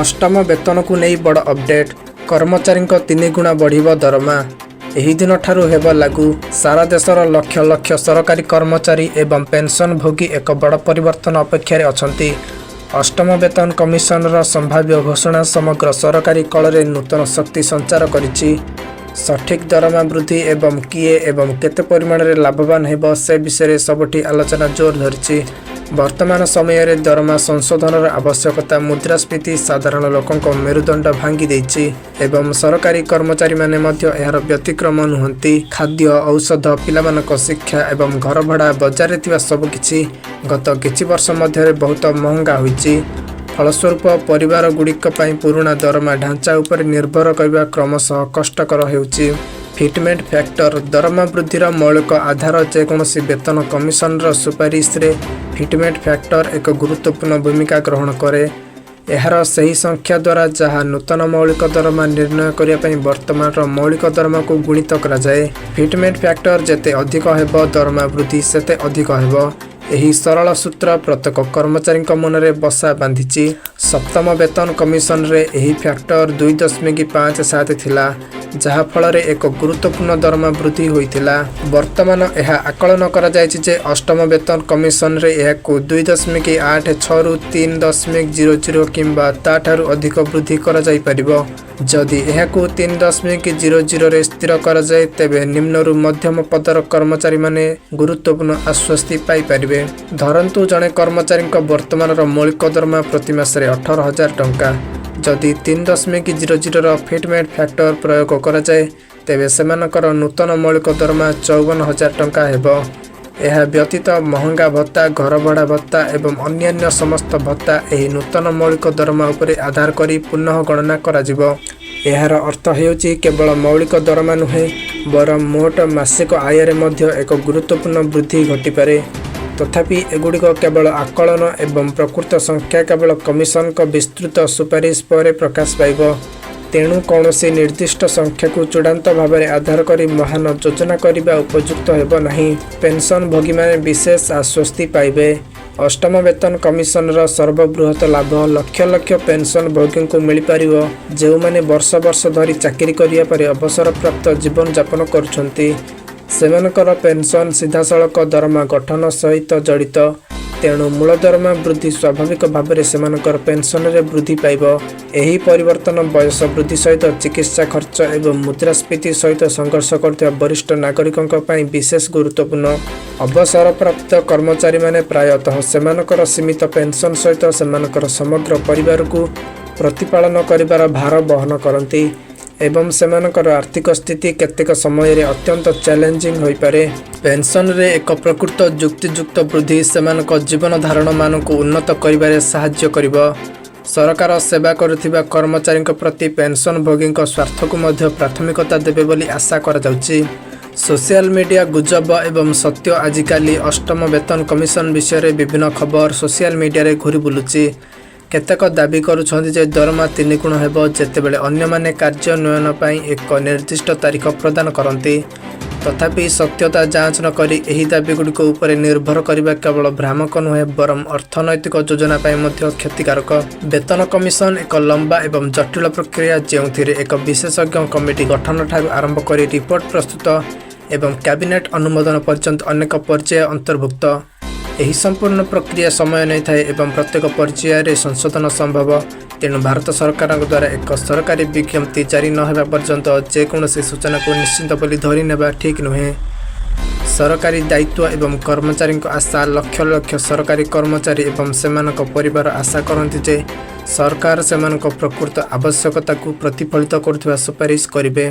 ଅଷ୍ଟମ ବେତନକୁ ନେଇ ବଡ଼ ଅପଡେଟ୍। କର୍ମଚାରୀଙ୍କ 3 ଗୁଣା ବଢ଼ିବ ଦରମା। ଏହି ଦିନଠାରୁ ହେବ ଲାଗୁ। ସାରା ଦେଶର ଲକ୍ଷ ଲକ୍ଷ ସରକାରୀ କର୍ମଚାରୀ ଏବଂ ପେନ୍ସନଭୋଗୀ ଏକ ବଡ଼ ପରିବର୍ତ୍ତନ ଅପେକ୍ଷାରେ ଅଛନ୍ତି। ଅଷ୍ଟମ ବେତନ କମିଶନର ସମ୍ଭାବ୍ୟ ଘୋଷଣା ସମଗ୍ର ସରକାରୀ କଳରେ ନୂତନ ଶକ୍ତି ସଞ୍ଚାର କରିଛି। ସଠିକ୍ ଦରମା ବୃଦ୍ଧି ଏବଂ କିଏ ଏବଂ କେତେ ପରିମାଣରେ ଲାଭବାନ ହେବ, ସେ ବିଷୟରେ ସବୁଠି ଆଲୋଚନା ଜୋର ଧରିଛି। ବର୍ତ୍ତମାନ ସମୟରେ ଦରମା ସଂଶୋଧନର ଆବଶ୍ୟକତା। ମୁଦ୍ରାସ୍ଫୀତି ସାଧାରଣ ଲୋକଙ୍କ ମେରୁଦଣ୍ଡ ଭାଙ୍ଗି ଦେଇଛି ଏବଂ ସରକାରୀ କର୍ମଚାରୀମାନେ ମଧ୍ୟ ଏହାର ବ୍ୟତିକ୍ରମ ନୁହନ୍ତି। ଖାଦ୍ୟ, ଔଷଧ, ପିଲାମାନଙ୍କ ଶିକ୍ଷା ଏବଂ ଘର ଭଡ଼ା, ବଜାରରେ ଥିବା ସବୁକିଛି ଗତ କିଛି ବର୍ଷ ମଧ୍ୟରେ ବହୁତ ମହଙ୍ଗା ହୋଇଛି। ଫଳସ୍ୱରୂପ, ପରିବାରଗୁଡ଼ିକ ପାଇଁ ପୁରୁଣା ଦରମା ଢାଞ୍ଚା ଉପରେ ନିର୍ଭର କରିବା କ୍ରମଶଃ କଷ୍ଟକର ହେଉଛି। ଫିଟମେଣ୍ଟ ଫ୍ୟାକ୍ଟର ଦରମା ବୃଦ୍ଧିର ମୌଳିକ ଆଧାର। ଯେକୌଣସି ବେତନ କମିଶନର ସୁପାରିଶରେ ଫିଟମେଣ୍ଟ ଫ୍ୟାକ୍ଟର ଏକ ଗୁରୁତ୍ୱପୂର୍ଣ୍ଣ ଭୂମିକା ଗ୍ରହଣ କରେ। ଏହାର ସେହି ସଂଖ୍ୟା ଦ୍ୱାରା ଯାହା ନୂତନ ମୌଳିକ ଦରମା ନିର୍ଣ୍ଣୟ କରିବା ପାଇଁ ବର୍ତ୍ତମାନର ମୌଳିକ ଦରମାକୁ ଗୁଣିତ କରାଯାଏ। ଫିଟମେଣ୍ଟ ଫ୍ୟାକ୍ଟର ଯେତେ ଅଧିକ ହେବ, ଦରମା ବୃଦ୍ଧି ସେତେ ଅଧିକ ହେବ। ଏହି ସରଳ ସୂତ୍ର ପ୍ରତ୍ୟେକ କର୍ମଚାରୀଙ୍କ ମନରେ ବସା ବାନ୍ଧିଛି। ସପ୍ତମ ବେତନ କମିଶନରେ ଏହି ଫ୍ୟାକ୍ଟର 2.57 ଥିଲା, ଯାହା ଫଳରେ ଏକ ଗୁରୁତ୍ୱପୂର୍ଣ୍ଣ ଦରମା ବୃଦ୍ଧି ହୋଇଥିଲା। ବର୍ତ୍ତମାନ ଏହା ଆକଳନ କରାଯାଇଛି ଯେ ଅଷ୍ଟମ ବେତନ କମିଶନରେ ଏହାକୁ 2.86ରୁ 3.00 କିମ୍ବା ତା'ଠାରୁ ଅଧିକ ବୃଦ୍ଧି କରାଯାଇପାରିବ। ଯଦି ଏହାକୁ 3.00ରେ ସ୍ଥିର କରାଯାଏ, ତେବେ ନିମ୍ନରୁ ମଧ୍ୟମ ପଦର କର୍ମଚାରୀମାନେ ଗୁରୁତ୍ୱପୂର୍ଣ୍ଣ ଆଶ୍ୱସ୍ତି ପାଇପାରିବେ। ଧରନ୍ତୁ, ଜଣେ କର୍ମଚାରୀଙ୍କ ବର୍ତ୍ତମାନର ମୌଳିକ ଦରମା ପ୍ରତି ମାସରେ 18,000 ଟଙ୍କା। ଯଦି 3.00ର ଫିଟମେଣ୍ଟ ଫ୍ୟାକ୍ଟର ପ୍ରୟୋଗ କରାଯାଏ, ତେବେ ସେମାନଙ୍କର ନୂତନ ମୌଳିକ ଦରମା 54,000 ଟଙ୍କା ହେବ। ଏହା ବ୍ୟତୀତ ମହଙ୍ଗା ଭତ୍ତା, ଘର ଭଡ଼ା ଭତ୍ତା ଏବଂ ଅନ୍ୟାନ୍ୟ ସମସ୍ତ ଭତ୍ତା ଏହି ନୂତନ ମୌଳିକ ଦରମା ଉପରେ ଆଧାର କରି ପୁନଃ ଗଣନା କରାଯିବ। ଏହାର ଅର୍ଥ ହେଉଛି କେବଳ ମୌଳିକ ଦରମା ନୁହେଁ, ବରଂ ମୋଟ ମାସିକ ଆୟରେ ମଧ୍ୟ ଏକ ଗୁରୁତ୍ୱପୂର୍ଣ୍ଣ ବୃଦ୍ଧି ଘଟିପାରେ। ତଥାପି, ଏଗୁଡ଼ିକ କେବଳ ଆକଳନ ଏବଂ ପ୍ରକୃତ ସଂଖ୍ୟା କେବଳ କମିଶନଙ୍କ ବିସ୍ତୃତ ସୁପାରିଶ ପରେ ପ୍ରକାଶ ପାଇବ। ତେଣୁ କୌଣସି ନିର୍ଦ୍ଦିଷ୍ଟ ସଂଖ୍ୟାକୁ ଚୂଡ଼ାନ୍ତ ଭାବରେ ଆଧାର କରି ମହାନ ଯୋଜନା କରିବା ଉପଯୁକ୍ତ ହେବ ନାହିଁ। ପେନ୍ସନଭୋଗୀମାନେ ବିଶେଷ ଆଶ୍ୱସ୍ତି ପାଇବେ। ଅଷ୍ଟମ ବେତନ କମିଶନର ସର୍ବବୃହତ ଲାଭ ଲକ୍ଷ ଲକ୍ଷ ପେନ୍ସନଭୋଗୀଙ୍କୁ ମିଳିପାରିବ, ଯେଉଁମାନେ ବର୍ଷ ବର୍ଷ ଧରି ଚାକିରି କରିବା ପରେ ଅବସରପ୍ରାପ୍ତ ଜୀବନଯାପନ କରୁଛନ୍ତି। ସେମାନଙ୍କର ପେନ୍ସନ୍ ସିଧାସଳଖ ଦରମା ଗଠନ ସହିତ ଜଡ଼ିତ। ତେଣୁ ମୂଳ ଦରମା ବୃଦ୍ଧି ସ୍ୱାଭାବିକ ଭାବରେ ସେମାନଙ୍କର ପେନ୍ସନରେ ବୃଦ୍ଧି ପାଇବ। ଏହି ପରିବର୍ତ୍ତନ ବୟସ ବୃଦ୍ଧି ସହିତ ଚିକିତ୍ସା ଖର୍ଚ୍ଚ ଏବଂ ମୁଦ୍ରାସ୍ଫୀତି ସହିତ ସଂଘର୍ଷ କରୁଥିବା ବରିଷ୍ଠ ନାଗରିକଙ୍କ ପାଇଁ ବିଶେଷ ଗୁରୁତ୍ୱପୂର୍ଣ୍ଣ। ଅବସରପ୍ରାପ୍ତ କର୍ମଚାରୀମାନେ ପ୍ରାୟତଃ ସେମାନଙ୍କର ସୀମିତ ପେନ୍ସନ୍ ସହିତ ସେମାନଙ୍କର ସମଗ୍ର ପରିବାରକୁ ପ୍ରତିପାଳନ କରିବାର ଭାର ବହନ କରନ୍ତି ଏବଂ ସେମାନଙ୍କର ଆର୍ଥିକ ସ୍ଥିତି କେତେକ ସମୟରେ ଅତ୍ୟନ୍ତ ଚ୍ୟାଲେଞ୍ଜିଂ ହୋଇପାରେ। ପେନ୍ସନରେ ଏକ ପ୍ରକୃତ ଯୁକ୍ତିଯୁକ୍ତ ବୃଦ୍ଧି ସେମାନଙ୍କ ଜୀବନଧାରଣ ମାନକୁ ଉନ୍ନତ କରିବାରେ ସାହାଯ୍ୟ କରିବ। ସରକାର ସେବା କରୁଥିବା କର୍ମଚାରୀଙ୍କ ପ୍ରତି ପେନ୍ସନଭୋଗୀଙ୍କ ସ୍ୱାର୍ଥକୁ ମଧ୍ୟ ପ୍ରାଥମିକତା ଦେବେ ବୋଲି ଆଶା କରାଯାଉଛି। ସୋସିଆଲ ମିଡିଆ ଗୁଜବ ଏବଂ ସତ୍ୟ। ଆଜିକାଲି ଅଷ୍ଟମ ବେତନ କମିଶନ ବିଷୟରେ ବିଭିନ୍ନ ଖବର ସୋସିଆଲ ମିଡିଆରେ ଘୁରି ବୁଲୁଛି। କେତେକ ଦାବି କରୁଛନ୍ତି ଯେ ଦରମା 3 ଗୁଣ ହେବ, ଯେତେବେଳେ ଅନ୍ୟମାନେ କାର୍ଯ୍ୟାନ୍ୱୟନ ପାଇଁ ଏକ ନିର୍ଦ୍ଦିଷ୍ଟ ତାରିଖ ପ୍ରଦାନ କରନ୍ତି। ତଥାପି, ସତ୍ୟତା ଯାଞ୍ଚ ନକରି ଏହି ଦାବିଗୁଡ଼ିକ ଉପରେ ନିର୍ଭର କରିବା କେବଳ ଭ୍ରାମକ ନୁହେଁ, ବରଂ ଅର୍ଥନୈତିକ ଯୋଜନା ପାଇଁ ମଧ୍ୟ କ୍ଷତିକାରକ। ବେତନ କମିଶନ ଏକ ଲମ୍ବା ଏବଂ ଜଟିଳ ପ୍ରକ୍ରିୟା, ଯେଉଁଥିରେ ଏକ ବିଶେଷଜ୍ଞ କମିଟି ଗଠନଠାରୁ ଆରମ୍ଭ କରି ରିପୋର୍ଟ ପ୍ରସ୍ତୁତ ଏବଂ କ୍ୟାବିନେଟ୍ ଅନୁମୋଦନ ପର୍ଯ୍ୟନ୍ତ ଅନେକ ପର୍ଯ୍ୟାୟ ଅନ୍ତର୍ଭୁକ୍ତ। ଏହି ସମ୍ପୂର୍ଣ୍ଣ ପ୍ରକ୍ରିୟା ସମୟ ନେଇଥାଏ ଏବଂ ପ୍ରତ୍ୟେକ ପର୍ଯ୍ୟାୟରେ ସଂଶୋଧନ ସମ୍ଭବ। ତେଣୁ ଭାରତ ସରକାରଙ୍କ ଦ୍ୱାରା ଏକ ସରକାରୀ ବିଜ୍ଞପ୍ତି ଜାରି ନ ହେବା ପର୍ଯ୍ୟନ୍ତ ଯେକୌଣସି ସୂଚନାକୁ ନିଶ୍ଚିତ ବୋଲି ଧରିନେବା ଠିକ୍ ନୁହେଁ। ସରକାରୀ ଦାୟିତ୍ୱ ଏବଂ କର୍ମଚାରୀଙ୍କ ଆଶା। ଲକ୍ଷ ଲକ୍ଷ ସରକାରୀ କର୍ମଚାରୀ ଏବଂ ସେମାନଙ୍କ ପରିବାର ଆଶା କରନ୍ତି ଯେ ସରକାର ସେମାନଙ୍କ ପ୍ରକୃତ ଆବଶ୍ୟକତାକୁ ପ୍ରତିଫଳିତ କରୁଥିବା ସୁପାରିଶ କରିବେ।